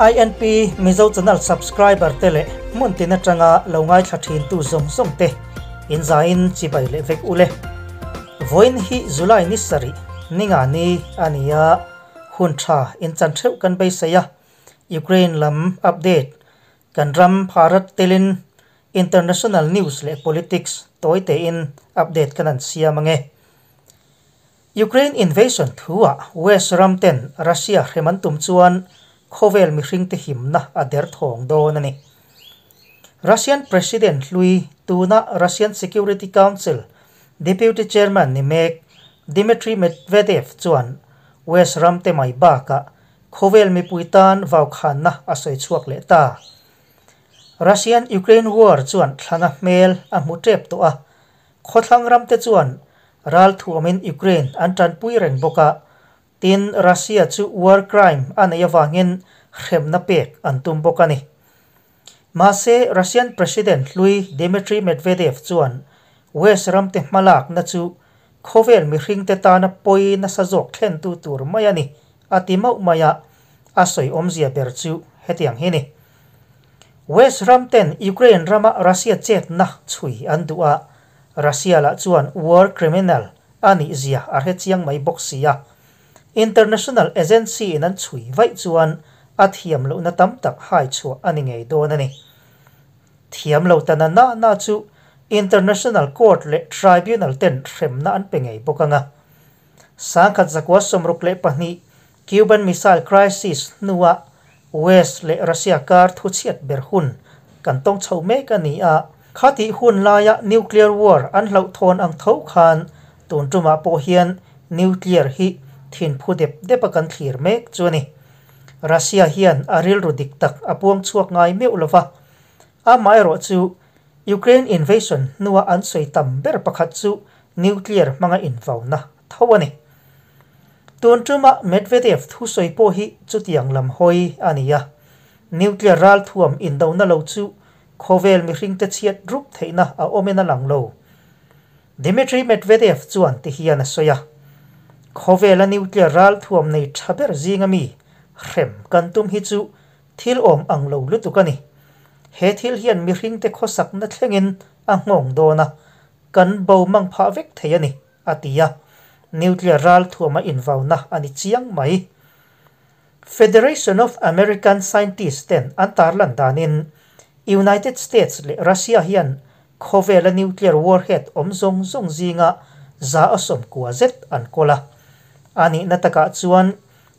INP Mizo Channel subscriber te leh hmun tin atanga lo ngaithla thin tu zawng zawng te in zain chibai leh vek ule. Vawiin hi July ni sarih ninga ni a ni a, hun tha in chan theuh kan beisei a, Ukraine lam update kan ram Bharat telin International news leh politics tawi tein update kan an siam ange. Ukraine invasion thu-ah West ram ten Russia hrem an tum chuan khawvel mihringte himna a derthawng dawn a ni. Russian President hlui, tuna Russian Security Council Deputy Chairman ni mek Dmitry Medvedev chuan West ram te mai bakah khawvel mipui tan vaukhanna a sawi chhuak leh ta. Russian-Ukraine war chuan thlanga hmel a hmu tep tawh a, Khawthlang ramte chuan ral thuamin Ukraine an tanpui reng bawk a, tin Russia chu war crime a neih avangin hremna pek an tum bawk a ni. Mahse, Russian President hlui Dmitry Medvedev chuan West ramte hmalakna chu khawvel mihringte tana pawi nasa zawk thlentu tur mai a ni a ti mauh mai a, a sawi awmzia ber chu hetiang hi ni. West ram ten Ukraine rama Russia chetna chhui an duh a, Russia lah chuan war criminal a nih zia a hre chiang mai bawk si a. International agency in an chhui vaih chuan a thiam lohna tam tak hai chhuah a ni ngei dawn a ni. Thiam lo ta na na na chu International court leh tribunal ten hremna an pe ngei bawk ang a. 1962 Cuban Missile Crisis hnua West leh Russia kar thuchhiat ber hun kan tawng chho mek a ni a. Khatih hun laia nuclear war an hlauhthawn ang tho khan tun tumah pawh hian nuclear hi thinphu dep dep a kan thlir mek chu a ni. Russia hian a rilru dik tak a puang chhuak ngai meuh lova, amaherawhchu Ukraine invasion hnua an sawi tam ber pakhat chu nuclear hmanga invauna tho a ni. Tun tuma Medvedev thusawi pawh hi chutiang lam hawi a ni a, nuclear ralthuam indona lo chu khawvel mihringte chhiat rup theihna a awmin a lang lo. Dmitry Medvedev chuan ti hian a sawi a, Khawvela nuclear ralthuam nei tha ber zinga mi hrem kan tum hi chu thil awm ang lo lutuk a ni. He thil hian mihringte khawsakna thlengin a nghawng dawn a, kan bo mang phah vek thei a ni, a ti a. Nuclear ralthuama invauna a ni chiang mai. Federation of American Scientists ten an tarlan danin United States leh Russia hian khawvela nuclear warhead awm zawng zawng zinga 190 zet an kawl a. A nihna takah chuan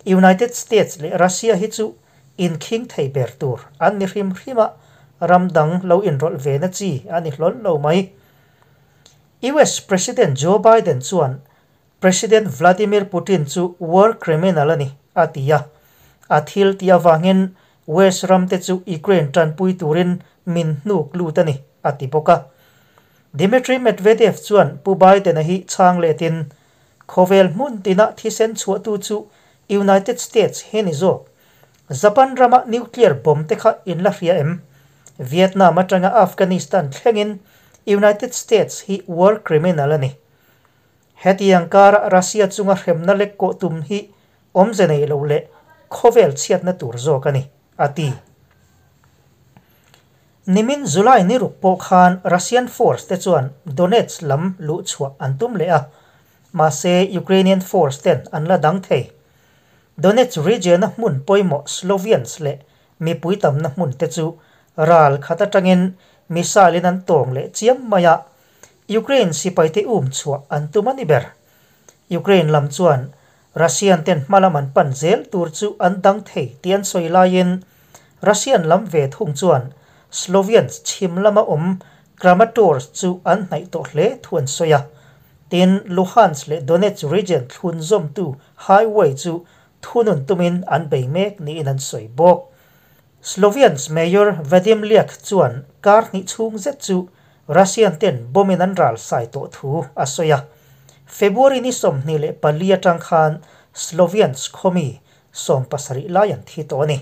United States leh Russia hi chu inkhing thei ber tur an ni hrim hrim a, ram dang lo inrawlh ve na chi a ni hlawl lo mai. US President Joe Biden chuan President Vladimir Putin chu war criminal a ni a ti a, a thil tih avangin West ram te chu Ukraine tanpui turin min hnuk lut a ni a ti bawk a. Dmitry Medvedev chuan Pu Biden-a hi chhang letin Khawvel hmun tina thisen chhuahtu chu United States hi ni zawk. Japan rama nuclear bomb te kha in la hria em? Vietnam atanga Afghanistan thlengin United States hi war criminal a ni. Hetiang kara Russia chunga hremna lek kawh tum hi awmze nei lo leh khawvel chhiatna tur zawk a ni, a ti. Nimin July ni ruk pawh khan Russian force te chuan Donetsk lam luh chhuah an tum leh a, mahse Ukrainian force ten an la dang thei. Donetsk region-a hmun pawimawh Sloviansk leh mipui tamna hmun te chu ral khat atangin missile in an tawng leh chiam mai a, Ukraine sipaite um chhuah an tum a ni ber. Ukraine lam chuan Russian ten hmalam an pan zel tur chu an dang thei tih an sawi laiin Russian lam ve thung chuan Sloviansk chhim lama awm Kramatorsk chu an hnaih tawh hle thu an sawi a. Tin, Luhansk leh Donetsk region thlun zawmtu highway chu thunun tumin an bei mek niin an sawi bawk. Sloviansk Mayor Vadim Liak chuan kar hnih chhung zet chu Russian ten bomb in an ral sai tawh thu a sawi a. February ni 24 atang khan Sloviansk khawmi 17 lai an thi tawh a ni.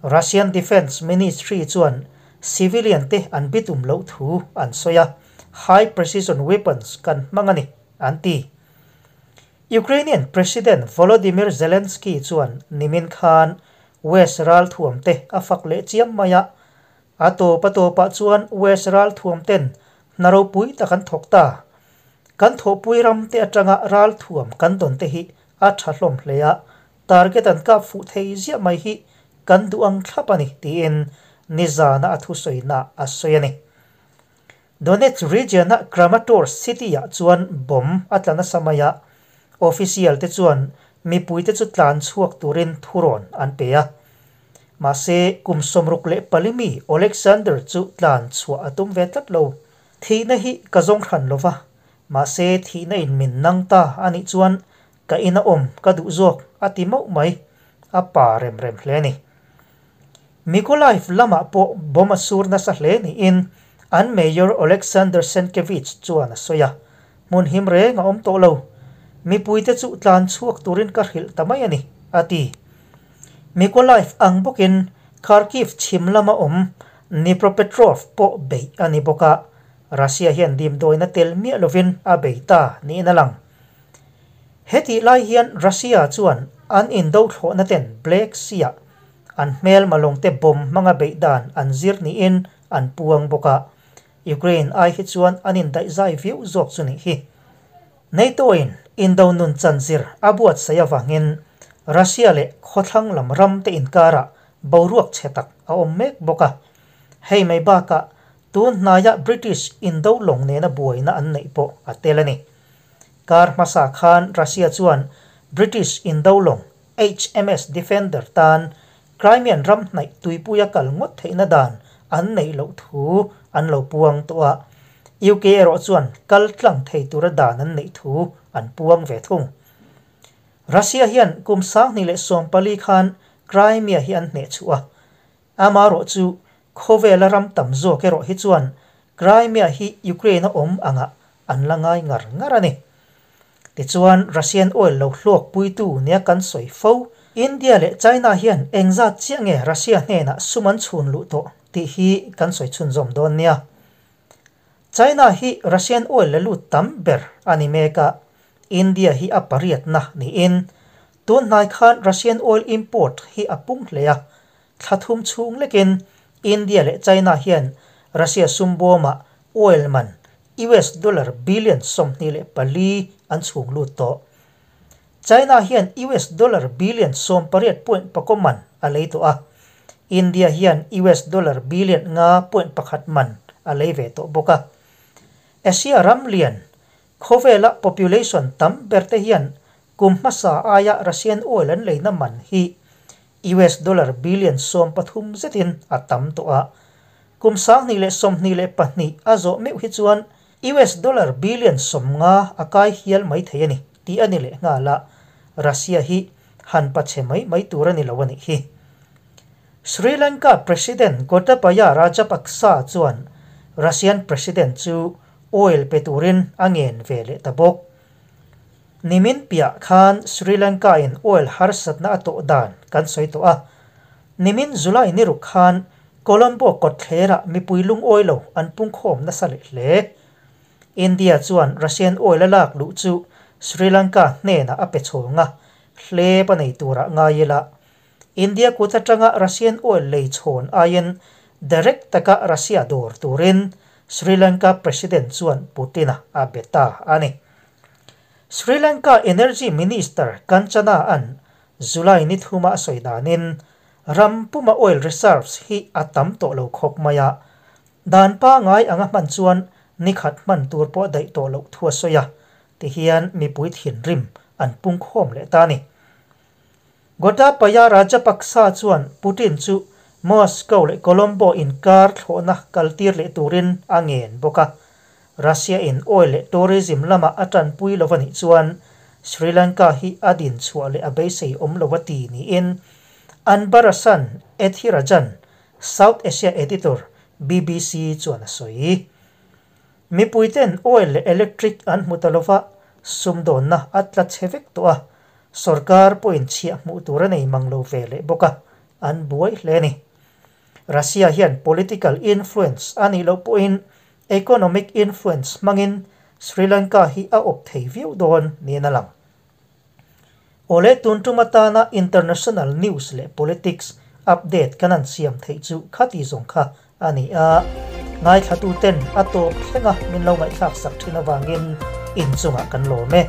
Russian Defence Ministry chuan civilian te an bitum loh thu an sawi a, high precision weapons kan hmang a ni, an ti. Ukrainian President Volodymyr Zelensky chuan nimin khan West ral thuam te a fak leh chiam mai a. A tawp a tawpah chuan West ral thuam ten hna ropui tak an thawk ta. Kan thawhpui ram te atanga ral thuam kan dawn te hi a tha hlawm hle a, target an kap fuh thei ziah mai hi kan duh ang thlap a ni, tiin nizana a thusawina a sawi a ni. Donetsk region-a Kramatorsk city-ah chuan bomb a tla nasa mai a, official te chuan mipuite chu tlan chhuak turin thurawn an pe a. Mahse, kum 64 mi Oleksandr chu tlan chhuah a tum ve tlat lo. Thihna hi ka zawng hran lo va, mahse thihna in min nang ta a nih chuan ka ina awm ka duh zawk, a ti mauh mai. A pa rem rem hle a ni. Mykolaiv lamah pawh bomb a sur nasa hle niin an Mayor Oleksandr Senkevich chuan a sawi a, Hmun him reng a awm tawh lo. Mipuite chu tlan chhuak turin ka hrilh ta mai a ni, a ti. Mykolaiv ang bawkin Kharkiv chhim lama awm Dnipropetrovsk pawh beih a ni bawk a, Russia hian dimdawina tel miah lovin a bei ta niin a lang. Hetih lai hian Russia chuan an indo thlawhna ten Black Sea-ah an hmelma lawngte bomb hmanga beih dan an zir niin an puang bawk a, Ukraine ai hi chuan an indaihzai viau zawk chu nih hi. NATO-in indo nun chan zir a buatsaih avangin Russia leh khawthlang lam ramte inkarah boruak chhe tak a awm mek bawk a. Hei mai bakah tun hnaia British indo lawng nena buaina an neih pawh a tel a ni. Kar hmasa khan Russia chuan British indo lawng HMS Defender tan Crimean ram hnaih tuipuia kal ngawt theihna dan an neih loh thu an lo puang tawh a, UK erawh chuan kal tlang thei tura dan an neih thu an puang ve thung. Russia hian kum 2014 khan Crimea hi an hnehchhuah a, amarawh chu khawvela ram tam zawk erawh hi chuan Crimea hi Ukraine a awm angah an la ngai ngar ngar a ni. Tichuan Russian oil lo hluak puitu nia kan sawi fo. India leh China hian engzat chiah nge Russia hnenah sum an chhun luh tawh tih hi kan sawi chhunzawm dawn nia. China hi Russian oil la lut tam ber a ni mek a, India hi a pariatna niin tun hnai khan Russian oil import hi a pung hle a, thla thum chhung lekin India leh China hian Russia sum bawmah oil man US dollar billion 24 an chhung lut tawh. China hian US dollar billion 18.4 man a lei tawh a, India hian US dollar billion 5.1 man a lei ve tawh bawk a. Asia ram lian khawvela population tam ber te hian kum hmasa aia Russian oil an leina man hi US dollar billion 13 zetin a tam tawh a. Kum 2022 a zawh meuh hi chuan US dollar billion 50 a kai hial mai thei a ni tih a ni leh nghal a, Russia hi han pache mai mai tur a ni lo a nih hi. Sri Lanka President Gotabaya Rajapaksa chuan Russian President chu oil pe turin a ngen ve leh ta bawk. Nimin piah khan Sri Lanka in oil harsatna a tawh dan kan sawi tawh a. Nimin July ni ruk khan Colombo kawtthlerah mipui lungawi lo an pungkhawm nasa leh hle. India chuan Russian oil a lak luh chu Sri Lanka hnenah a pe chhawng a, hlep a nei turah ngai ila. India kut atanga Russian oil lei chhawn aiin direct taka Russia dawr turin Sri Lanka President chuan Putin-a a be ta a ni. Sri Lanka Energy Minister Kanchana an July ni thuma a sawi danin ram puma oil reserves hi a tam tawh lo khawp mai a, dan pangai anga hman chuan ni khat hman tur pawh daih tawh loh thu a sawi a, tihian mipui thinrim an pungkhawm leh ta a ni. Gotabaya Rajapaksa chuan Putin chu Moscow leh Colombo inkar thlawhna kaltir leh turin a ngen bawk a, Russia in oil leh tourism lama a tanpui lo a nih chuan Sri Lanka hi a din chhuah leh a beisei awm lo a ti niin Anbarasan Ethirajan, South Asia editor, BBC chuan a sawi. Mipuiten oil leh electric an hmu ta lova, sumdawnna a tla chhe vek tawh a, sorkar pawhin chhiah hmuh tur a nei mang lo ve leh bawk a, an buai hle a ni. Russia hian political influence a nih loh pawhin economic influence hmangin Sri Lanka hi a awp thei viau dawn niin a lang. Awle tun tum atana international news leh politics update kan han siam theih chu khati zawng kha a ni a. Ngaithlatuten a tawp thlenga min lo ngaihthlak sak thin avangin inchungah kan lawm e.